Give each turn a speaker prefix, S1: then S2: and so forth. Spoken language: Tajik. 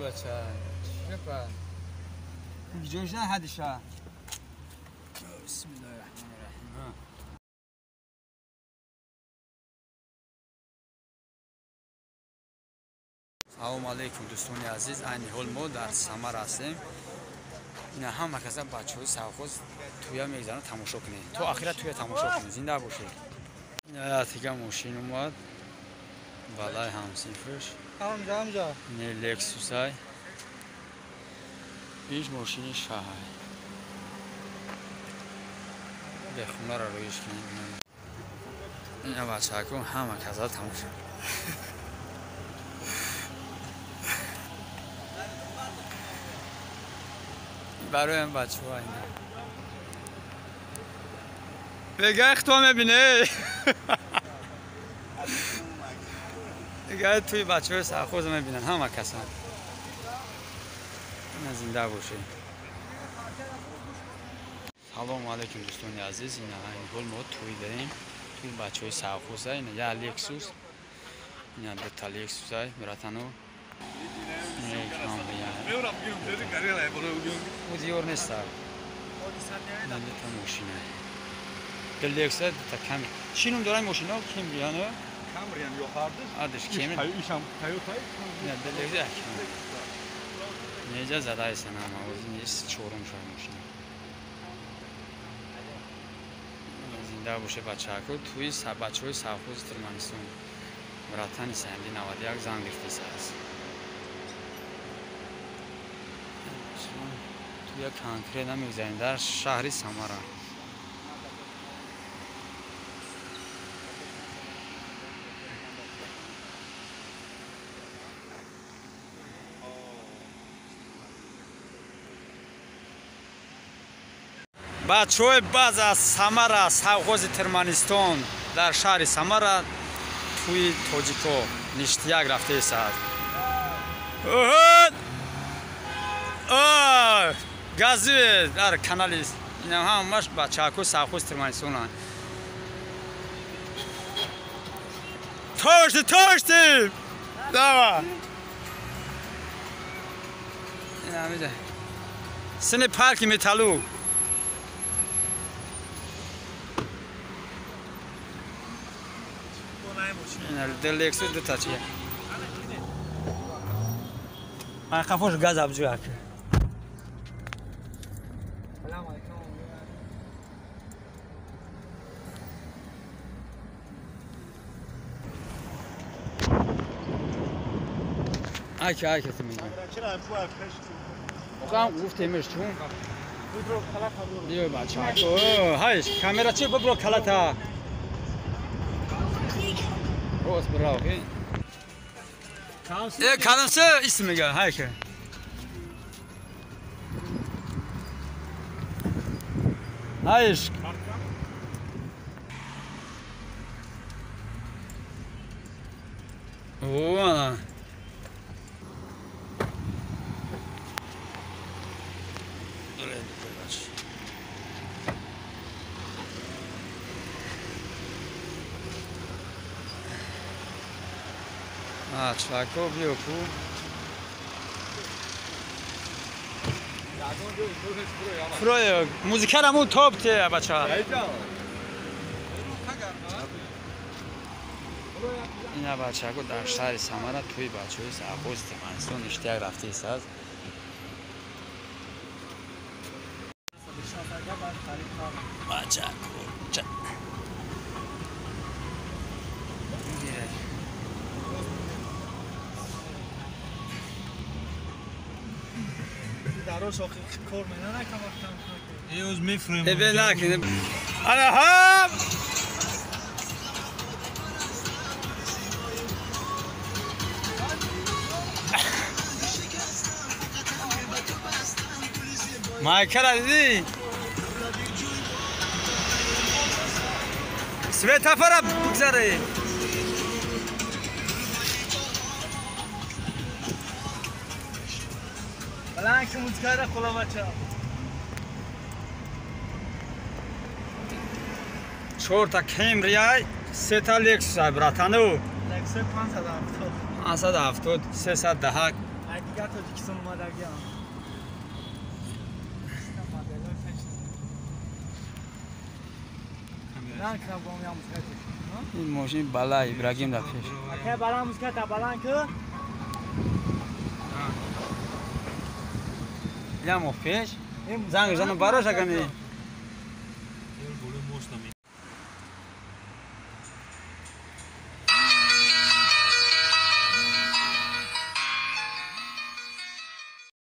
S1: бача. Чипа. Ҷойша ҳадиша. Бисмиллоҳир раҳмонир раҳим. Салом алейкум дӯстони азиз. Айни ҳол мо дар Самара ҳастем. Ина ҳама каса бачаҳои совхоз туя мегзаранд, тамошо кунед. То ахира туя тамошо кунед. Зинда бошед. Ина дига мошин омад. Балай ҳамсинфиш.
S2: Ҳамҷа.
S1: Не Лексусай. Иш мошини шаҳай. Бехунара рӯиш кунед. Ина бачаҳако ҳама каса тамошо. Бароям бачаҳо ина. Бегай хто мебине. Бегай туи бачаҳои совхоз мебинанд ҳама касан. Ина зинда бошед. Салому алейкум дӯстони азиз. Ина айни ҳол мо туй дорем. Туи бачаҳои совхоза. Ина я Лексус. Ина дута Лексусай, братану. Диёр нест. Дута мошина. Лексус дута Камри. Чӣ ном дорад мошино? Кемриан?
S2: Камриан ё ҳардуш.
S1: Адиш Кемри.
S2: Ишам Тойота.
S1: Не, Лексус Камри. Неҷа задайсан ҳама ози нест чорум шуд мошина. Зинда боше бачаҳако. Туи бачаҳои совхози Туркманистон. Братани Саимди 91 занг гирифтааст. Туя конкретно мегзарем дар шаҳри Самара. Бачаҳои баъз аз Самара, совхози Туркманистон, дар шаҳри Самара туи тоҷико ништияк рафтаистад. Гази дар канали ина ҳамаш бачаҳако совхози Туркманистонанд. Тошти, тошти! Дава! Ина ҳамиҷа. Сини парки Металлург. Лексус дута чия. Ман қафош газ абҷӯяк. Айка, айка ти мегӯ. Оқам гуфтемеш чун. Биё бачаҳако. Ҳайш, камера чи бибро калата. Рост браво. Кадамсе исм мега, ҳайка. Ҳайш. О, ана. Чако биё ку. Фрой, музикараму топ те бача. Ина бачако дар шаҳри Самара туи бачаҳои совхози Туркманистон ништияк рафтаистад. Бачако.
S2: Дарош охи кор менанакам вақтам.
S3: Эоз мефурем.
S1: Эбе накунем. Ана ҳам! Майкара дидӣ? Светофора бигзаре.
S2: Баланд ки музикаро хола бача.
S1: Чорта Кемриай, сета Лексусай, братану.
S2: Лексус 570.
S1: 570, 310.
S2: Дигар Тоҷикистон омадагиам.
S1: Ин мошини бала Ибрагим дар пеш.
S2: Ака бала музиката баланд ку.
S1: Як моҳ пеш занг зану барош акани.